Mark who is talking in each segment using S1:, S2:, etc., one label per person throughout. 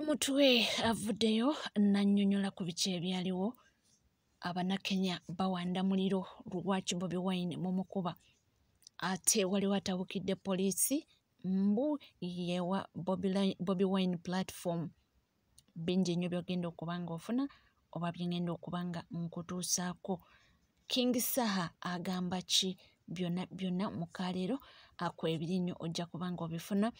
S1: Mutwe avuddeyo n'annyonnyola ku biki ebyaliwo. Abannakenya bawanda muliro lwaki Bobi Wine mumukuba. Ate waliwo atabukidde poliisi mbu yewa Bobi Wine platform. Bingi nnyo by'ogenda okuba ng'ofuna oba bye ngenda okuba nga nkutuusaako. King Saha agamba ki? Byonna byonna mu kaleero akwebiri nnyo ojja kuba ng'obifuna.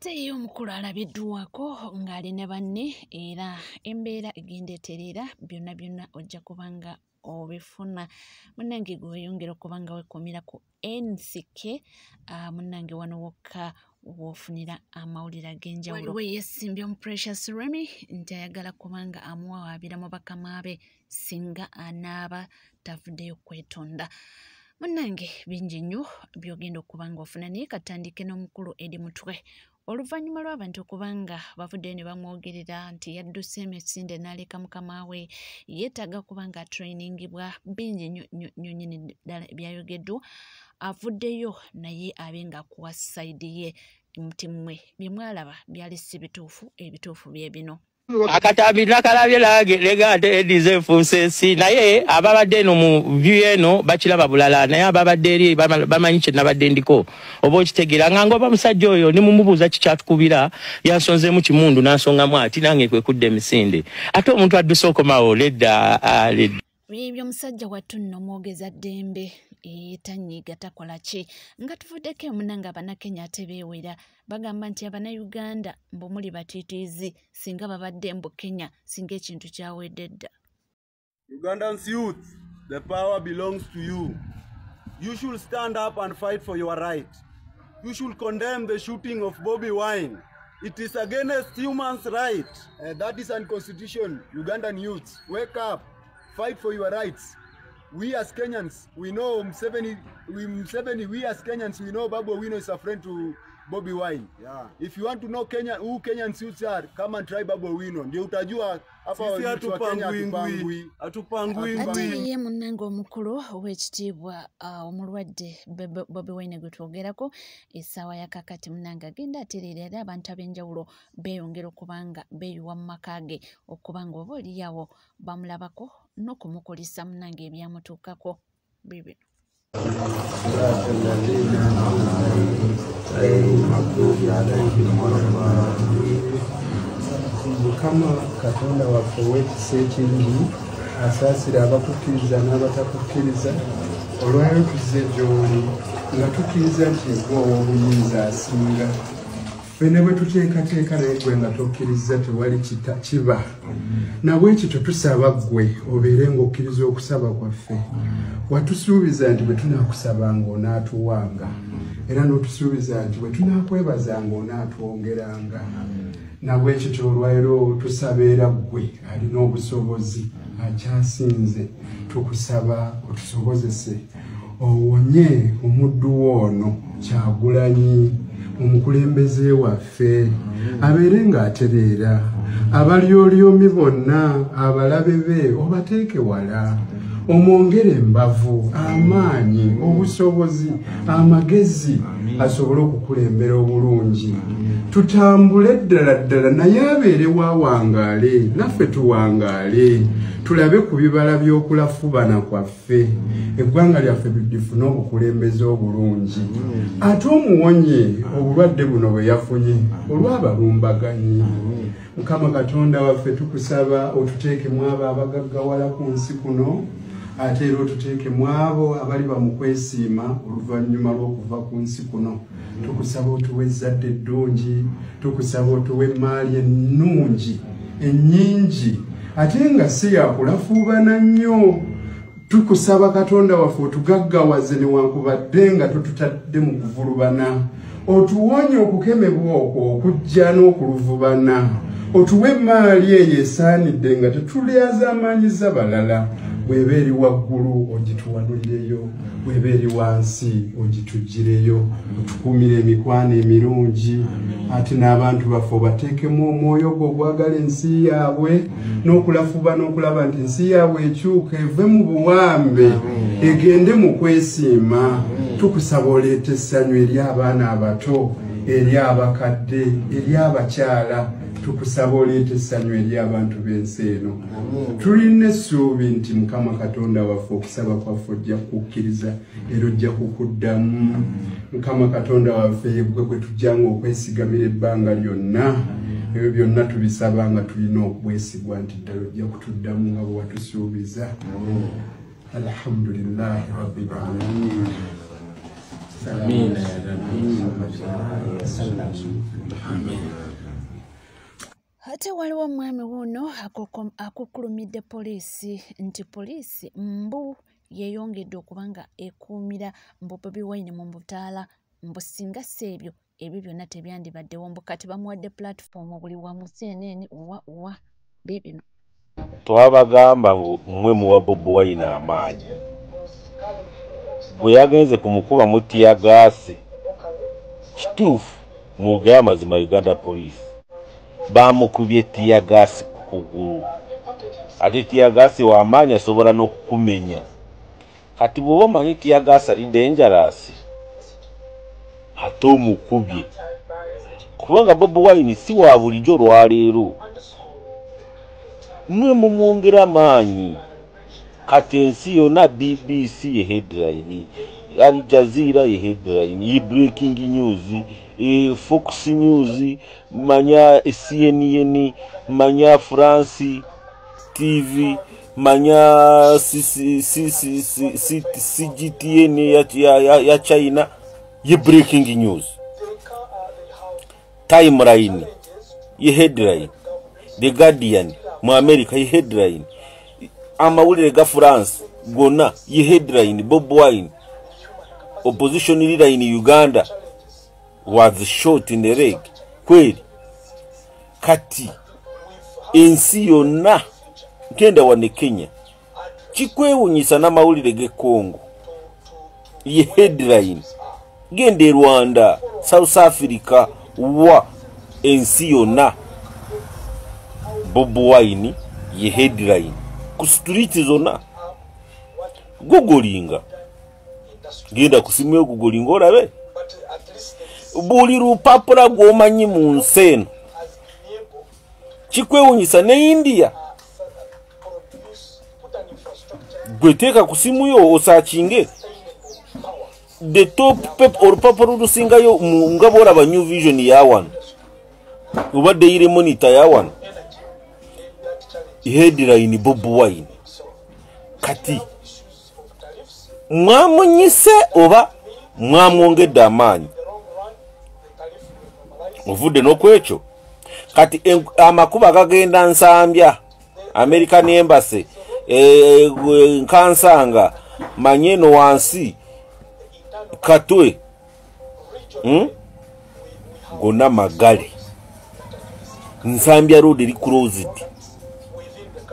S1: Ate ye omukulu alabiddwako ng'ali ne banne era embeera egenda etereera, byonna byonna ojja kuba nga obifuna. Munnange gwe weeyongera okuba nga weekuumira ku NCK, munnange wano wokka w'ofunira amawulire ag'enjawulo. Waliwo yeesimbye mu Precious Remy nti ayagala kubanga amuwawaabira mu bakama be singa anaaba tavuddeyo kwetonda. Munnange bingi nnyo by'ogenda okuba ng'ofuna, naye katandike n'omukulu Eddie Mutwe. Oluvannyuma lw'abantu okubanga bavuddeyo ne bamwogerera nti yadduse emisinde n'aleka mukama we, yeetaaga kuba nga atrainingibwa. Bingi nnyo nnyo nnyo nnyini ddala ebyayogeddwa. Avuddeyo naye abe ng'akuwa sayidi ye nti mmwe bye mwalaba byali si bituufu, ebituufu bye bino.
S2: Akatambi nakalabye nange lega ate Eddie enfuuse ensi, naye ababadde eno mu view eno bakiraba bulala, naye ababadde eri bamanyi kye nabadde ndiko oba okitegeera. Nga ngoba musajja oyo ne mumubuuza kikyatukubira, yansonzeemu kimundu n'ansongamu ati nange kwe kudda emisinde. Ate omuntu adduse okomawo ledda ledda.
S1: Ebyo omusajja wattu nno mwogeza ddembe, tanyiiga takola ki. Nga tuvuddeko emunange Abannakenya ate beewera, bagamba nti Abannayuganda mbu muli batiitiizi, singa babadde mbu Kenya singa ekintu kyawedde dda.
S3: Ugandans youth, the power belongs to you. You should stand up and fight for your right. You should condemn the shooting of Bobi Wine. It is against human right.
S4: That is unconstitutional. Ugandan youths, wake up. Fight for your rights. We as Kenyans, we know Museveni, we as Kenyans, we know Babu Owino is a friend to Bobi Wine.
S3: Yeah.
S4: If you want to know Kenya, who Kenyans youths are, come and try Babu Owino. Ndio utajua hapa
S3: sisi hatupangwi. Hatupangwi.
S1: Ate ye munnange omukulu ow'ekitiibwa omulwadde Bobi Wine gwe twogerako essaawa ya kakati munnange agenda atereera, era abantu ab'enjawulo beeyongera okubanga beeyiwa mu maka ge okubanga oba oliyawo bamulabako n'okumukulisa munnange ebyamutuukako bibino.
S5: Mukama Katonda waffe ow'ekisa ekingi asaasira abakukkiriza n'abatakukkiriza, olwaleero tuzze gy'oli nga tukkiriza nti gwe ow'obuyinza asinga. Ffe ne bwe tuteekateeka naye gwe nga tokkiriza tewali kiba. Nabwekityo tusaba ggwe obeere ng'okkiriza okusaba kwaffe. Watusuubiza nti bwe tunaakusabanga onaatuwanga, era n'otusuubiza nti bwe tunaakwebazanga onaatwongeranga. Nabwekityo olwaleero tusaba era ggwe alina obusobozi akyasinze, tukusaba otusobozese owonye omuddu wo ono Kyagulanyi, omukulembeze waffe, abeere ng'atereera. Abalyolyomi bonna abalabe be obateeke wala, omwongere embavu, amaanyi, obusobozi, amagezi asobole okukulembera obulungi. Tutambule ddala ddala naye abeere wawangaale, naffe tuwangaale, tulabe ku bibala by'okulafubana kwaffe, eggwanga lyaffe lifune obukulembeze obulungi. Ate omuwonye obulwadde buno bwe yafunye olw'abalumbaganyi. Mukama Katonda waffe tukusaba otuteekemu abo abagaggawala ku nsi kuno, ate era otuteekemu abo abaliba mu kwesiima oluvannyuma lw'okuva ku nsi kuno. Tukusaba otuwe ezzadde eddungi, tukusaba otuwe emmaali ennungi ennyingi, ate nga si yakulafuubana nnyo. Tukusaba Katonda waffe otugaggawaze newankubadde nga totutadde mu kuvulubana, otuwonye okukemebwa okwo okujja n'okuluvubana, otuwe emmaali eyo esaanidde nga tetulyazaamaanyiza balala. Bw'eba eri waggulu ogituwanulireyo, bw'eba eri wansi ogituggireyo, otukuumire emikwano emirungi, ate n'abantu baffe obateekemu omwoyo gwo ogwagala ensi yaabwe n'okulafuba n'okulaba nti ensi yaabwe ekyuka eve mu buwambe egende mu kwesiima. Tukusaba oleete essanyu eri abaana abato, eri abakadde, eri abakyala. Tukusaba oleete essanyu eri abantu b'ensi eno. Tulina essuubi nti Mukama Katonda waffe okusaba kwaffe ojja kukkiriza era ojja kukuddamu. Mukama Katonda waffe gwe gwe tujjanga okwesigamira ebbanga lyonna. Ebyo byonna tubisaba nga tulina okwesigwa nti ddala ojja kutuddamu nga bwe watusuubiza. Alhamdulillahi rabbil alamin.
S2: Amiina ya Rabbi. Amen.
S1: Ate waliwo omwami wuuno akukkulumidde poliisi nti poliisi mbu yeeyongedde okuba nga ekuumira mbu Bobi Wine mu butaala, mbu singa si ebyo ebyo byonna tebyandibaddewo, mbu kati bamuwadde platform buli wamu CNN wa bibino.
S6: Twabagamba mmwe muwa Bobi Wine amaanyi. Bwe yagenze kumukuba mu teargas, kituufu mwogere amazima, Uganda Police bamukubye teargas ku kugulu, ate teargas w'amaanyi asobola n'okukumenya. Kati bw'oba omanyi teargas ali dangerous, ate omukubye, kubanga Bobi Wine si wa bulijjo olwaleero. Mmwe mumwongera amaanyi. Kati ensi yonna BBC ye headline, Al Jazeera ye headline, ye breaking news, Fox News, manya CNN, manya France TV, manya CGTN ya China, ye breaking news. Timeline ye headline, The Guardian mu America ye headline, amawulire ga France gonna ye headline. Bobi Wine, opposition leader in Uganda, was shot in the leg. Kweli kati ensi yonna genda wane Kenya kikwewunyisa n'amawulire g'e Congo ye headline, genda e Rwanda, South Africa, wa ensi yonna Bobi Wine ye headline ku street zonna. Googlinga, genda ku simu yo googlinga olabe buli lupapula gw'omanyi mu nsi eno. Kikwewunyisa ne India, gwe teeka ku simu yo osearchinge the top paper, olupapula olusingayo nga bw'olaba New Vision ya wano oba Daily Monitor ya wano, headline Bobi Wine. Kati mwamunyise oba mwamwongedde amaanyi? Ovudde n'okwekyo kati amakubo agagenda Nsambya, American Embassy, Nkansanga, manyeno wansi Katwe, gonna magale. Nsambya road eri closed.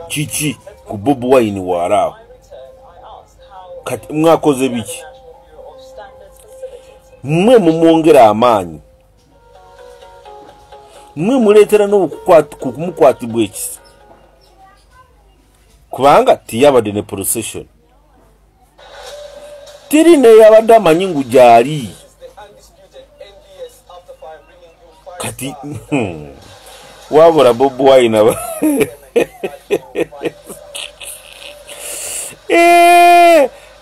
S6: Kiki ku Bobi Wine waaraawo? Kati mwakoze biki? Mmwe mumwongera amaanyi, mmwe muleetera n'okumukwatibwa ekisa, kubanga tiyabadde ne procession, teri neyabadde amanyi ngu gyali. Kati wabula Bobi Wine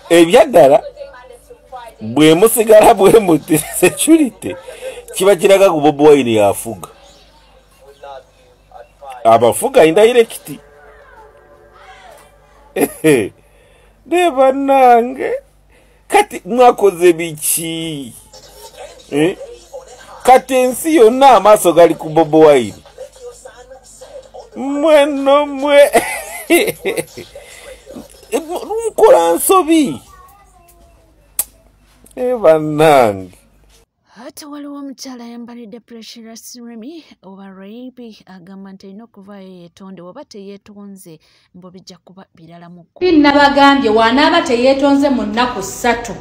S6: ebyaddala bwe musigala bwe muti security kiba kiraga ku Bobi Wine yafuga, abafuga indirect. Ne bannange kati mwakoze biki? Kati ensi yonna amaaso gali ku Bobi Wine. Mwe no mwe mukola nsobi. Bannange.
S1: Ate waliwo omukyala ayambalidde Precious Remy oba Rabi, agamba nti alina okuvaayo yeetonde, oba teyeetonze mbu bijja kuba birala mukko.
S7: Nabagambye wanaaba teyeetonze mu nnaku 3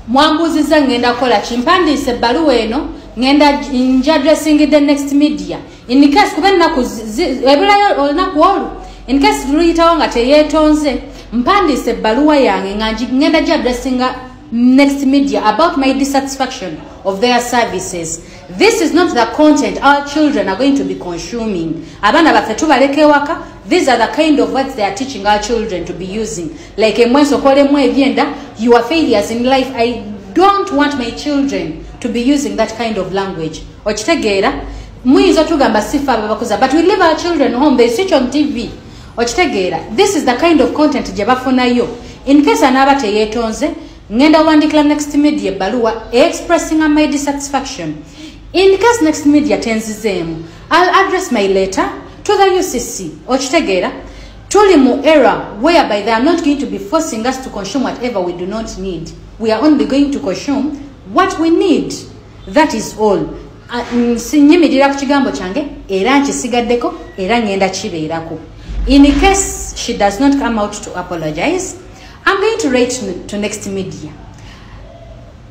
S7: mwambuuzizza ngenda kukola ki? Mpandiise ebbaluwa eno, ngenda nja addressing the next media in case kuba ennaku ebulayo olunaku olwo, in case luyitawo nga teyeetonze, mpandiise ebbaluwa yange nga ngenda gya addressinga next media about my dissatisfaction of their services. This is not the content our children are going to be consuming. Abaana baffe tubaleka ewaka. These are the kind of words they are teaching our children to be using. Like emwensokolemu ebyenda, you are failures in life. I don't want my children to be using that kind of language. Okitegeera? Muyinza tugamba sifa ababakuza, but we leave our children home, they switch on TV. Okitegeera? This is the kind of content gye bafunayo. In case anaaba teyeetonze, ngenda wandikira Next Media ebbaluwa expressing my dissatisfaction. In case Next Media tenzizeemu, I'll address my letter to the UCC. Okitegeera? Tuli mu era whereby they are not going to be forcing us to consume whatever we do not need. We are only going to consume what we need. That is all. Nyimirira ku kigambo kyange era nkisigaddeko era ngenda kibeerako. In case she does not come out to apologize, I'm going to write to Next Media.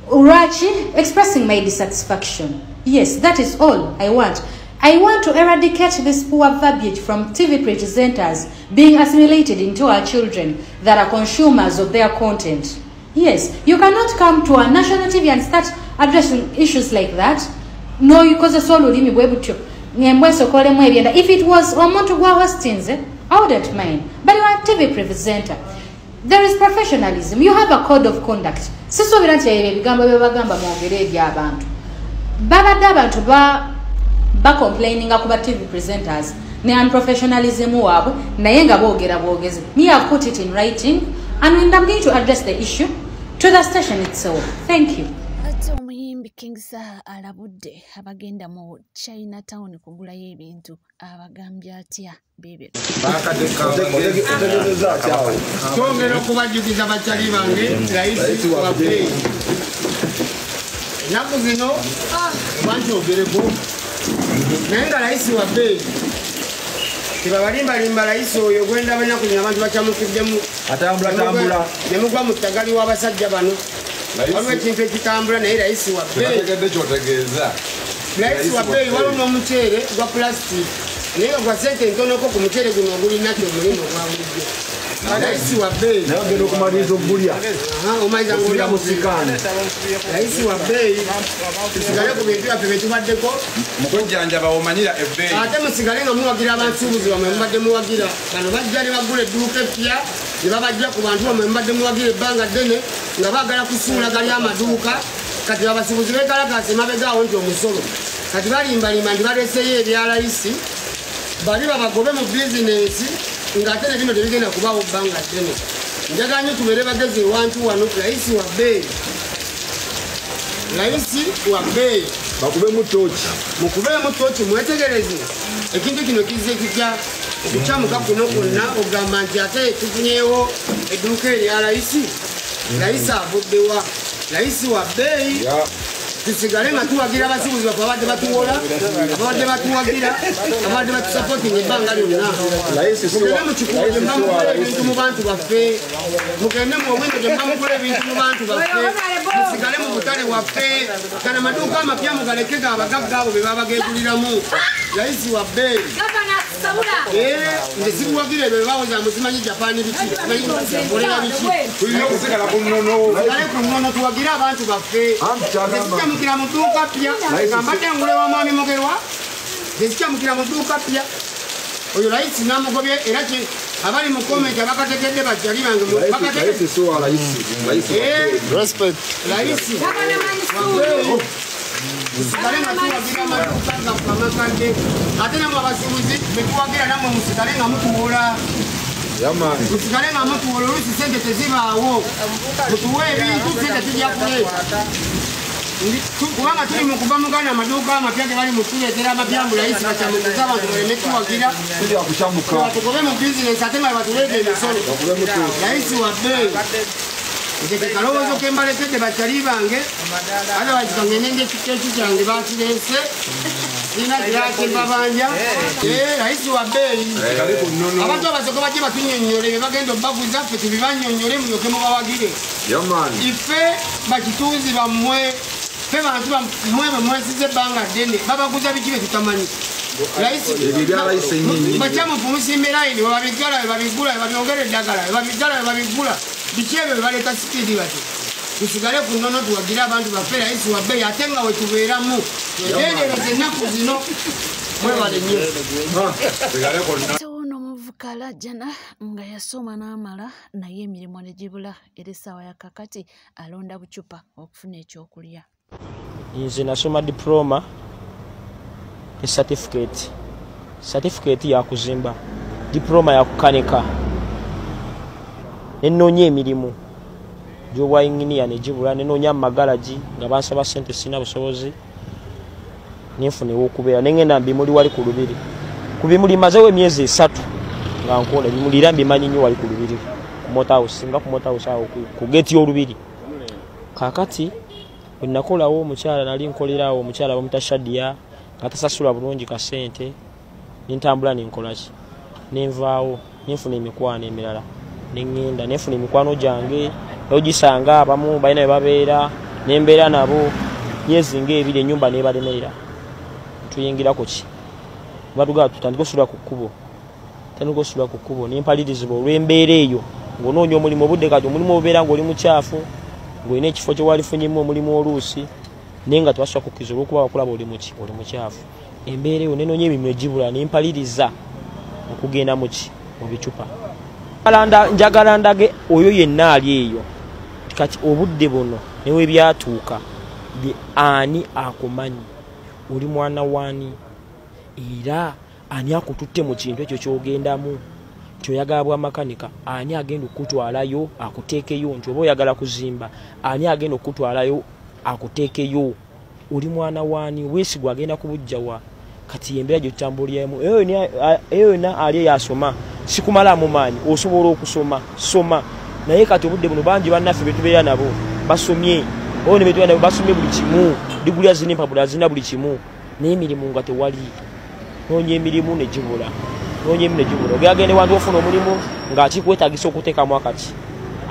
S7: Urachi, expressing my dissatisfaction. Yes, that is all I want. I want to eradicate this poor verbiage from TV presenters being assimilated into our children that are consumers of their content. Yes, you cannot come to a national TV and start addressing issues like that. No, you cause a olulimi bwe butyo. Ngembwesokolemu ebyenda. If it was omuntu gwa hostinze, I wouldn't mind. But you are a TV presenter. There is professionalism. You have a code of conduct. Sisuubira nti ebyo ebigambo bye bagamba mwogere eri abantu. Babadde abantu ba complaininga ku ba TV presenters ne unprofessionalism waabwe, naye nga boogera bwogezi. Me, I've put it in writing and I'm going to address the issue to the station itself. Thank you.
S1: Ate omuyimbi King Saha alabudde abagenda mu Chinatown kugulayo ebintu, abagambye atya bebyo.
S8: Twongera okubajjukiza bakyali bange layisi wa bbeeyi. Ennaku zino bankyogereko, naye nga layisi wa bbeeyi tebabalimbalimba. Layisi oyo gwendaba ennaku zino abantu bakyamukiddemu
S4: atambulatambula
S8: ne mugwa mu ttagali w'abasajja bano. Waliwo ekintu ekitambula naye layisi wa bbeeyi.
S4: Tegedde kyotegeeza.
S8: Layisi wa bbeeyi. Waliwo n'omuceere gwa plastic naye nga gwa sente ntonoko ku muceere guno ogulinakyo omulimu ogwa bulijjo. Layisi wa bbeeyi.
S4: Naye ogenda okumaliriza ogulya.
S8: Omaliza ng'olya
S4: musikaani.
S8: Layisi wa bbeeyi. Tusigale ku bintu byaffe bye tubaddeko.
S9: Mukujjanjaba omanyira ebbeeyi.
S8: Ate musigale nga muwagira abansuubuzi bamwe mubadde muwagira. Bano bajja ne bagula edduuka eppya ne babajja ku bantu bamwe mubadde muwagira ebbanga ddene nga baagala kusuula gali amaduuka. Kati abasuubuzi beekalakaasa emabega awo nti omusolo. Kati balimbalimba nti baleeseyo ebya layisi, bali babagobe mu bizinensi ng'ate ne bino tebigenda kubaawo bbanga ddene. Njagala nnyo tubeere bagezi ewantu wano. Layisi wa bbeeyi. Layisi wa bbeeyi.
S4: Bakubemu ttooki.
S8: Mukubeemu ttooki mwetegereze. Ekintu kino kizze kitya okukyamuka kuno kwonna ogamba nti ate tufunyeewo edduuka erya layisi. Layisi avuddewa? Layisi wa bbeeyi. Tusigale nga tuwagira abasuubuzi baffe abadde batuwola, abadde batuwagira, abadde batusapootinga ebbanga lyonna. Mugende mu kikubo gye mubamugula ebintu mu bantu baffe. Mugende mu Owino gye mubamugula ebintu mu bantu baffe. Musigale mu butale waffe. Gano amaduuka amapya mugaleke ga abagagga abo be baba bageeguliramu. Layisi wa bbeeyi. Nze sibuwagira ebyo bye bawoza muzimanyi Japan biki, kolera biki.
S9: Tulina okusigala ku nnono.
S8: Tusigale ku nnono tuwagire abantu baffe. Nze sikyamukira mu dduuka ppya nga mbadde ngula wa mwami Mugerwa. Nze sikyamukira mu dduuka ppya. Oyo layisi namugobye era abali mu comment abakategedde bakyali bange
S4: Layisi si wa layisi. Layisi wa bbeeyi.
S8: Respect. Layisi wa bbeeyi. Musigale nga tuwagira amaduuka gaffe amakadde. Ate nammwe abasuubuzi betuwagira nammwe musigale nga mutuwola. Musigale nga mutuwola, oluusi sente tezibaawo. Mutuwe ebintu sente tujja kuleeta. Kubanga tuli mu kuva mu Ghana amaduuka amapya ge bali mu kutuleetera amapya mbu layisi bakyamukuza abantu baleme tuwagira.
S4: Tujja kukyamuka.
S8: Batugobe mu bizinensi ate nga batuleeta emisolo. Layisi wa bbeeyi. Nze ke kalowoozo ke mbalekedde bakyali bange. Otherwise kangende ng'ekikeeki kyange bakireese. Sirina kirala kye mbabanja. Layisi wa bbeeyi. Abantu abasooka bajje batunnyonnyole bye bagenda obbaguza ffe tubibannyonnyole mulyoke mubawagire. Ife bakituuzi bammwe, ffe bantu bammwe bwe mwesize ebbanga ddene babaguza biki bye tutamanyi. Bakyamufu musimbe layini bwe babiggala bwe babigula bwe babyongera eddagala bwe babiggala bwe babigula biki ebyo bye baleeta sipiidi batyo. Tusigale ku nnono, tuwagire abantu baffe. Layisi wa bbeeyi ate nga we tubeeramu, twegendereze ennaku zino. Mwebale nnyo.
S1: Ono omuvubuka alajjana nga yasoma n'amala, naye emirimu ne gibula, era essaawa ya kakati alonda bucupa okufuna ekyokulya.
S10: Nze nasoma diploma ne certificate. Certificate yakuzimba, diploma yakukanika. Nenoonya emirimu gy'obwa yinginiya ne gibula, nenoonya mu magalagi nga bansaba ssente, sirina busobozi, nenfuna ew'okubeera, nengenda mbimuli wali ku Lubiri. Ku bimuli mazeewo emyezi 3 nga nkola ebimuli, era mbimanyi nnyo wali ku Lubiri, ku Motor House, nga ku Motor House awo ku geeti y'Olubiri. Kaakati bwe nakolawo omukyala, nali nkolerawo omukyala bamuta Shadia, nga tasasula bulungi kasente, nentambula nenkolaki, nenvaawo, nenfuna emikwano emirala, nengenda nenfuna emikwano gyange, ogisanga abamu balina bye babeera, nembeera nabo myezi ng'ebiri, ennyumba nebalemerera. Tuyingira ku ki, batugamba tutandike osula ku kkubo, tandika osula ku kkubo. Nempalirizibwa olw'embeera eyo ng'onoonya omulimu obudde kati omulimu obeera ng'oli mukyafu, ng'olina ekifo kye walifunyemu omulimu oluusi, naye nga tebasobola kukkiriza olw'okuba bakulaba oli muki, oli mukyafu. Embeera eyo nenoonya emirimu egibula, nempaliriza okugenda muki, mu bicupa. Njagala ndage oyo yenna ali eyo kati obudde buno newe byatuuka, ani akumanyi, oli mwana waani, era ani akututte mu kintu ekyo ky'ogendamu, nti oyagala bwa makanika, ani agenda okukutwalayo akuteekeyo, nti oba oyagala kuzimba, ani agenda okukutwalayo akuteekeyo, oli mwana waani, weesigwa agenda kubujjawa. Kati embeera gye tutambuliramu eyo yonna, ali eyasoma sikumalamu maanyi, osobola okusoma, soma. Naye kati obudde buno bangi bannaffe betubeera nabo basomye, oyo ne betubeera nabo basomye buli kimu, diguli azina, empapula azina, buli kimu, naye emirimu nga tewali. Noonya emirimu ne gibula, noonya emirimu ne gibula. Ogenda wantu ofuna omulimu ng'akikwetaagisa okuteekamu akati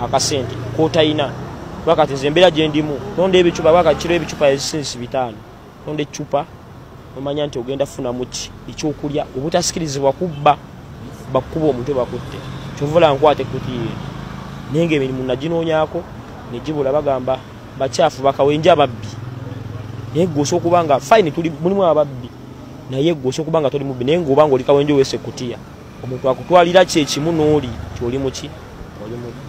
S10: akasente k'otayina. Kuba kati nze embeera gye ndimu, nonda ebicupa, kuba kati kiro ebicupa ezisinsi 5, nonda eccupa omanya nti ogenda kufunamu ki ekyokulya, obutasikirizibwa kubba, bakuba omutwe bakutte, kyovula nkwata ekkutiya eno. Naye ng'emirimu naginoonyaako ne gibula, bagamba bakyafu, bakawenja, ababbi. Naye gwe osobola okuba nga fine, tuli mulimu ababbi, naye gwe osobola okuba nga toli mubbi, naye ng'oba ng'oli kawenja oweesa ekkutiya, omuntu akutwalira ki ekimu n'oli ti oli muki, oli mubbi.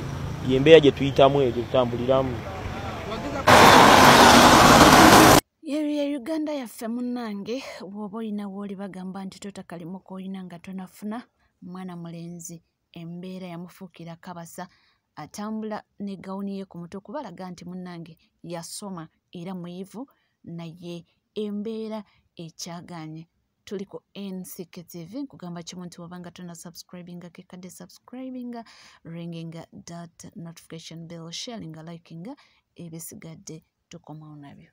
S10: Y'embeera gye tuyitamu eyo gye tutambuliramu.
S1: Yeyo ye Uganda yaffe munnange. Bw'oba olina wooli bagamba nti tota kalimu k'olina nga tonafuna. Mwana mulenzi embeera yamufuukira kabasa, atambula ne gawuni ye ku mutwe kubalaga nti munnange yasoma era muyivu, naye embeera ekyagaanye. Tuli ku NCK TV, nkugamba kimu nti wabanga tona subscribinga, kekadde subscribinga, ringinga that notification bell, sharinga, likinga, ebisigadde tukomawo nabyo.